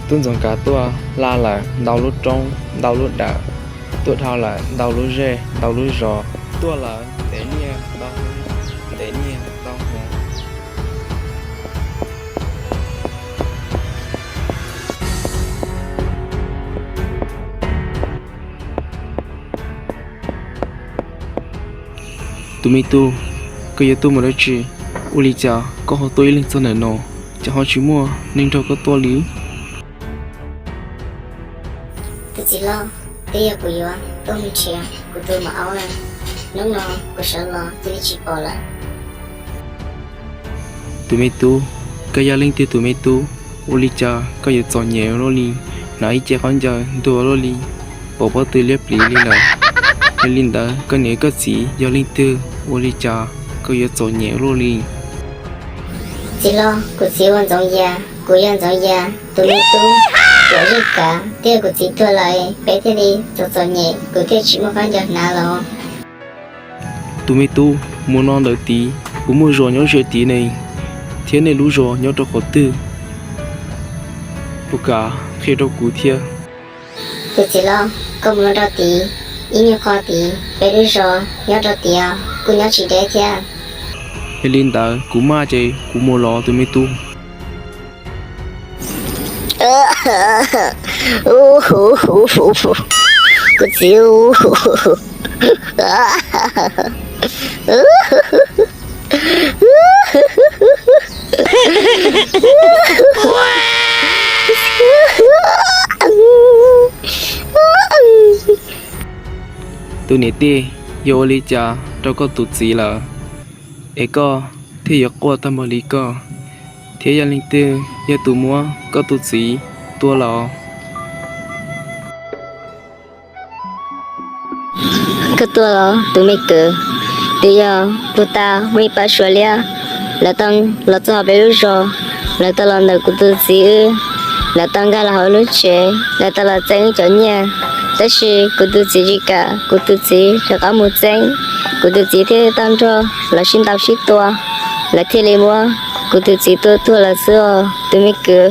Tub Ntxoov Kav tuaj hla lawm ntau lub roob ntau lub dawm, tuaj dhau lawm ntau lub zej ntau lub zos, tuaj lawm ntev niaj ntau hnub ntev niaj ntau hmo. Tus me tub, koj yuav tuaj mus dab tsi? Ua li cas koj ho tuaj ib leeg txog ntawm no, ces ho tsis muaj neeg nrog koj tuaj li? Tus txiv hlob, twb yog kuv yuav tuaj mus nrhiav kuv tus maum aub na, hnub no kuv sawv los cia li tsis pom lawm. Tus me tub, koj yog leej twg tus me tub? Ua li cas koj yuav txom nyem ua luaj li, hnav ib ce khaub ncaws ntuag ua luaj li, pom pob tw liab pliv li lawm. Yog li ntawd koj niam koj txiv yog leej twg? Ua li cas koj yuav txom nyem ua luaj li? Txiv hlob, kuv txiv hu ua Ntxoov Yas, kuv yog Ntxoov Yas tus me tub, kuv Zeej Kav, twb yog kuv txiv tuag lawm peb thiaj li txom txom nyem, kuv thiaj tsis muaj khaub ncaws hnav los. Tus me tub, mus no ntawm tid puas muaj zos nyob ze tid ne, thiab nej lub zos nyob rau qhov twg? Puas kam qhia rau kuv thiab? Tus txiv hlob, koj mus no rau tid, ib nyuag qho tid, peb lub zos nyob rau tid os, kuj nyob tsis deb thiab. Yog li ntawd kuv maj ces kuv mus los tus me tub. Kuv txiv. Tus niam tij, yog ua li cas rau koj tus txiv lawm, es koj thiaj yuav quaj tag npaum li koj, thiab yog leej twg yog tus muab koj tus txiv tua los? Koj tuaj los tus me kwv, twb yog puag ta muaj ib pab Suav liab, lawv tau los txog peb lub zos, lawv tau los ntawm kuv tus txiv wb, lawv tau nkag los hauv lub tsev, lawv tau los txeeb wb cov nyiaj, tab sis kuv tus txiv tsis kam, kuv tus txiv rov qab mus txeeb, kuv tus txiv thiaj tau nrog lawv sib ntaus sib tua, lawv thiaj li muab kuv tus txiv tua tuag lawm xwb os tus me kwv.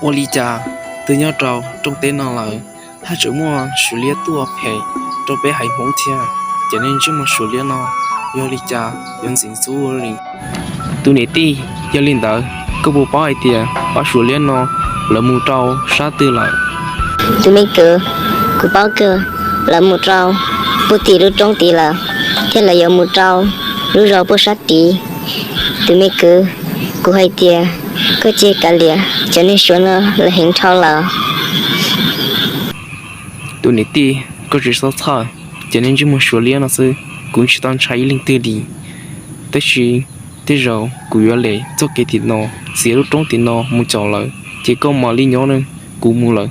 Ua li cas twb nyob rau rooj teb no lawm, haj tseem muaj Suav liab tuaj phem rau peb haiv Hmoob thiab? Cov neeg ntsej muag Suav liab no yog li cas yuav ntxim ntxub li? Tus niam tij, yog li ntawd koj puas paub hais tias pab Suav liab no lawv mus rau sab twg lawm? Tus me kwv, kuv paub kawg, lawv mus rau puag tim lub roob tid lawm, thiab lawv yuav mus rau lub zos puag sab tid. Tus me kwv, kuv hais tias koj cia li kav liam, cov neeg Suav no lawv heev dhau lawm. Tus niam tij, koj tsis txhob txhawj, cov neeg ntsej muag Suav liab no xwb, kuv tsis tau ntshai ib leej twg li. Tab sis tej zaum kuv yuav lem txoj kev tim no, txiav lub roob tim no mus caum lawv, ces koj mam li nyob nawb, kuv mus lawm.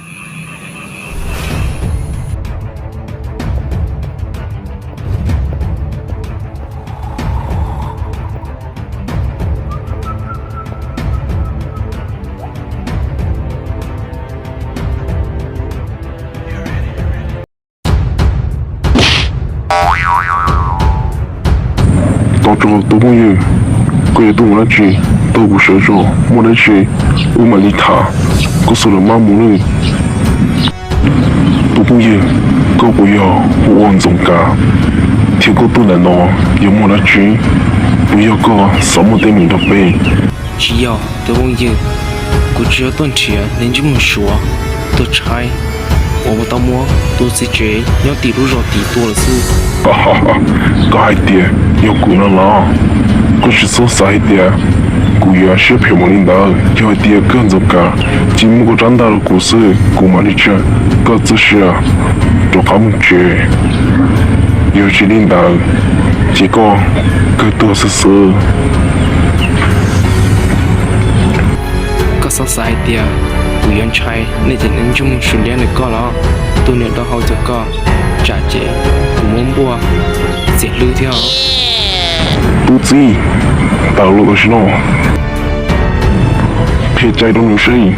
Tos tso tus phooj ywg, koj yuav tuaj mus dab tsi? Tuaj kuv sawv zos, muaj dab tsi wb mam li tham, koj xuas lawm maj mus nawb. Tus phooj ywg, koj puas yog hu ua Ntxoov Kav, thiab koj tuaj ntawm no yog muaj dab tsi? Puas yog koj xav muaj teeb meem nrog peb? Tsis yog tus phooj ywg, kuv tsuas yog tuaj nrhiav neeg ntsej muag Suav tuaj tshaib uas tau muab tus txiv tsev nyob tim lub zos tid tua lawm xwb. Koj hais tias yog kuv no los? Koj tsis txhob xav hais tias kuv yuav siab phem npaum li ntawd. Yog hais tias koj Ntxoov Kav, cia muab koj rab ntaj rau kuv xwb, kuv mam li tsa koj txoj sia rov qab mus tsev. Yog tsis li ntawd, ces koj kawg tuag xwb xwb. Koj txhob xav hais tias kuv yuav ntshai nej cov neeg ntsej muag Suav liab ntawm koj los? Tus niam dau hau cov koj, tsam ces kuv muab npuaj txiav hlwb thiab. Tus txiv, tawm los tam sim no, qhia cai rau nws seb.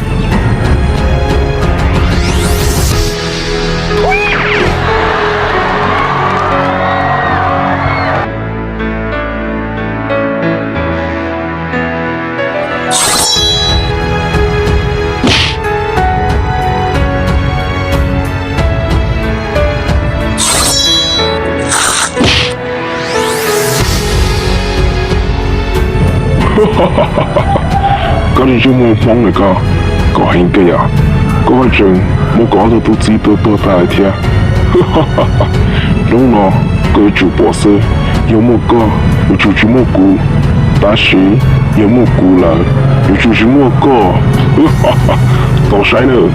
Koj li ntsej muag Hmoob na koj, koj heev kawg yom. Koj haj tseem muab kuv ob tug tub txib tua tuag tag lawm thiab. Hnub no koj yuav tsum pom xwb, yog muaj koj yuav tsum tsis muaj kuv, tab sis yog muaj kuv lawm yuav tsum tsis muaj koj. Tos saib nawb.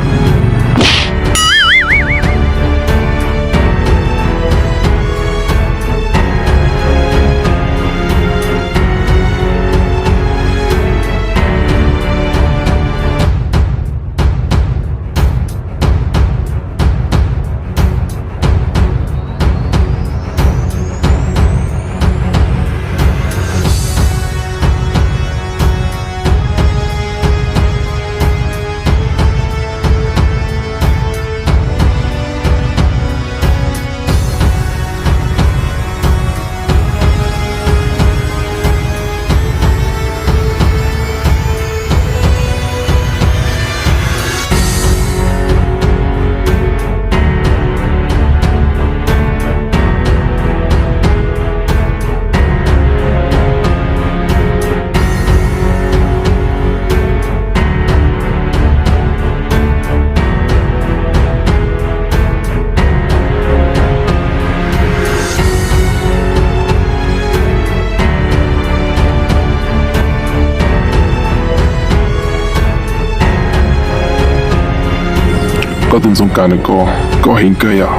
Koj tus Ntxoov Kav na koj, koj heev kawg yom.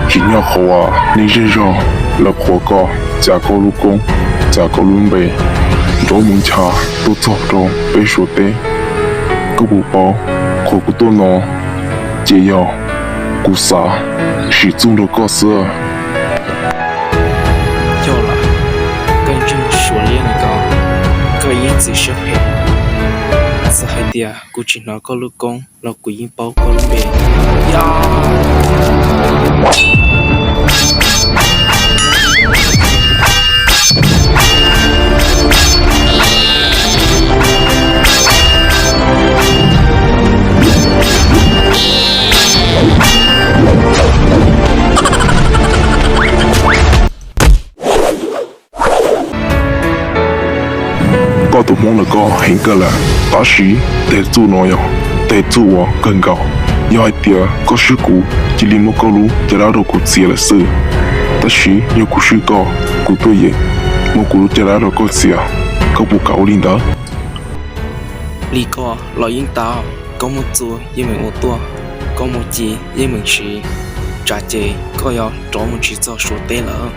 Tsim nyog qhov uas nej zej zog lawv qhuas koj, txiav koj lub koob, txiav koj lub npe, nrov mus ncha tuaj txog rau peb Suav teb. Koj puas paub qhov kuv tuaj no ces yog kuv xav sim txuj nrog koj xwb. Yog lawm, koj ntseeg Suav liab na koj, koj yeej txiav siab phem. Txawm hais tias kuv tsis hnov koj lub koob los kuv yeej paub koj lub npe. Koj tus Hmoob no koj heev kawg lawm, tab sis tej txuj no yog tej txuj uas kawg nkaus. Yog hais tias koj swb kuv, cia li muab koj lub caj dab rau kuv txiav lawm xwb. Tab sis yog kuv swb koj, kuv tuaj yeem muab kuv lub caj dab rau koj txiav. Koj puas kam ua li ntawd? Li ko los yeej tau, koj muaj txuj yeej meem ua tuaj, koj muaj ci yeej meem siv, tsam ces koj yuav rov mus tsis txog Suav teb lawm.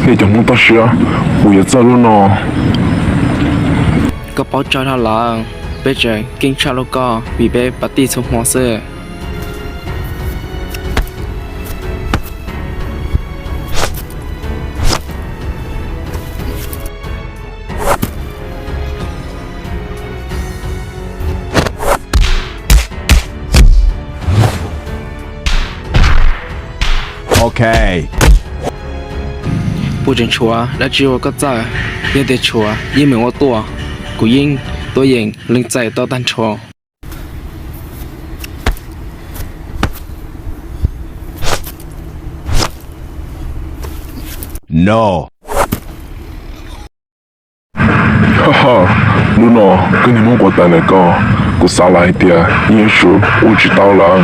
Nej cov Hmoob toj siab, kuv yuav txawj lub no. Koj paub tsaug dhau lawm, peb tseem keej tshaj lub koj vim peb pas tij txhua hmo xwb. Ok. Puas tseem tshuav dab tsi uas koj txawj? Yog tias tshuav yeej meem ua tuaj, kuv yeej tuaj yeem lees txais tau tag nrho. No. Ha ha, hnub no koj niag Hmoob quav tais ntawm koj, kuv xav lawm hais tias yeej yuav tsum ua tsis tau lawm.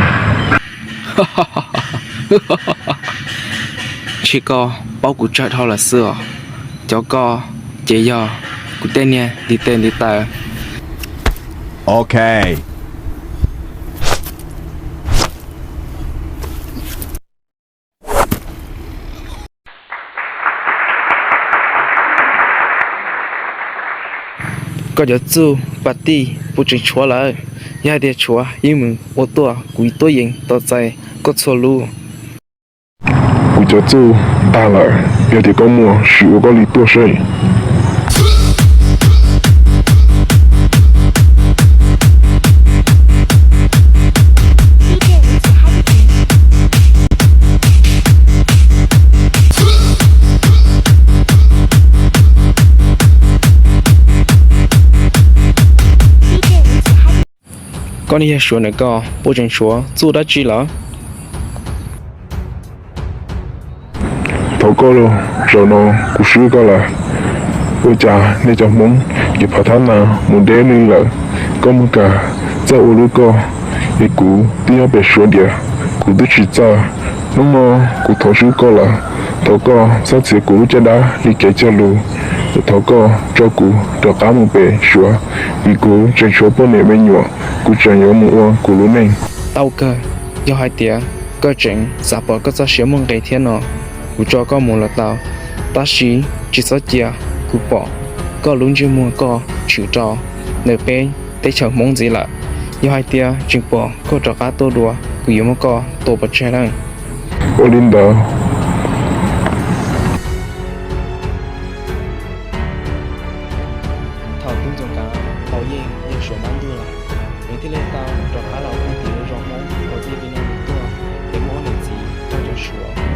Ntshe koj paub kuv tsawg dhau lawm xwb os. Cov koj ces yog kuv tej niag ntiv tes ntiv taw. Ok. Koj cov txuj pas tij puas tseem tshuav lawm? Yog hais tias tshuav yeej meem ua tuaj, kuv tuaj yeem tos txais koj txhua lub. Kuv cov txuj tag lawm, yog tias koj muaj sim ua koj li tuaj seb. Koj niag yawg Suav ntawm koj puas tseem tshuav txuj dab tsi lawm? Thov koj los, zaum no kuv swb koj lawm. Ua cas nej cov Hmoob ces phav thab na mus deb li lawm? Koj mus kam txawj ua lub koj, es kuv twb nyob pem Suav ntiav kuv twb tsis txawj. Hnub no kuv thov swb koj lawm, thov koj txhob txhiv kuv lub caj dab li kev cog lus, es thov koj tso kuv rov qab mus pem Suav, vim kuv tseem tshuav poj niam me nyuam, kuv tseem yuav mus ua kuv lub neej. Tau kawg, yog hais tias koj tseem xav pom koj txoj sia muaj nqis thiab no, kuv tso koj mus los tau, tab sis tsis txhob cia kuv pom koj lub ntsej muag koj tshwm rau ntawm peb teb chaws Hmoob ntxiv lawm. Yog hais tias tseem pom koj rov qab tuaj dua, kuv yuav muab koj tua pov tseg lawm. Ua li ntawd. Thaum Tub Ntxoov Kav tau yeej yawg Suav nab ntuj lawm, nws thiaj li tau rov qab los pw tim lub zos Hmoob uas txij li no mus tuaj, es muaj ob niam txiv coj cov Suav